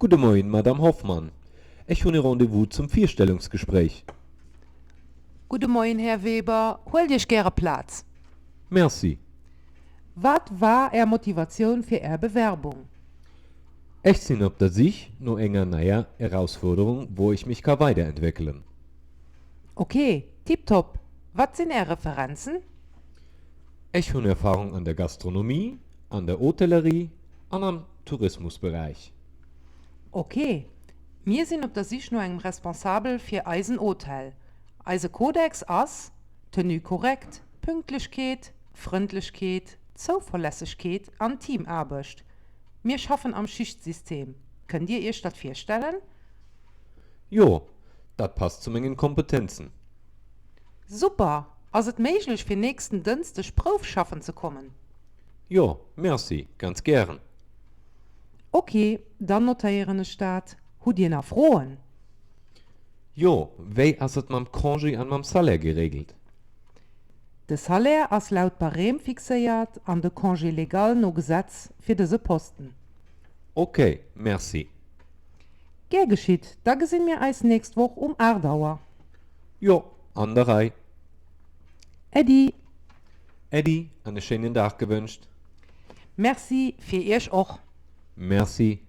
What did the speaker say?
Gudde Moien, Madame Hoffmann. Ech hunn e Rendez-vous zum Virstellungsgespréich. Gudde Moien, Här Weber. Huelt Iech gäre Plaz. Merci. Wat war Är Motivatioun fir Är Bewerbung? Ech sinn op der Sich no enger neier Erausfuerderung, wou ech mech ka weiderentwéckelen. Ok, tiptop. Wat sinn Är Referenzen? Ech hunn Erfahrung an der Gastronomie, an der Hotellerie an am Tourismusberäich. Ok, mir sinn op der Sich no engem Responsabel fir eisen Hotel. Eise Kodex ass, Tenue korrekt, Pünktlechkeet, Frëndlechkeet, Zouverlässegkeet an Teamaarbecht. Mir schaffen am Schichtsystem. Kënnt Dir Iech dat virstellen? Jo, dat passt zu mengen Kompetenzen. Super! Ass et méiglech fir nächsten Dënsteg Proufschaffen ze kommen? Jo, merci, ganz gären. Ok, dann notéieren ech dat. Hutt Dir nach Froen? Jo, wéi ass et mam Congé an mam Salaire geregelt? De Salaire ass laut Barème fixéiert an de Congé légal no Gesetz fir dëse Posten. Ok, merci. Gär geschitt, da gesinn mir eis nächst Woch um 8 Auer. Jo, an der Rei. Äddi. Äddi an e schéinen Dag gewënscht. Merci, fir Iech och. Merci.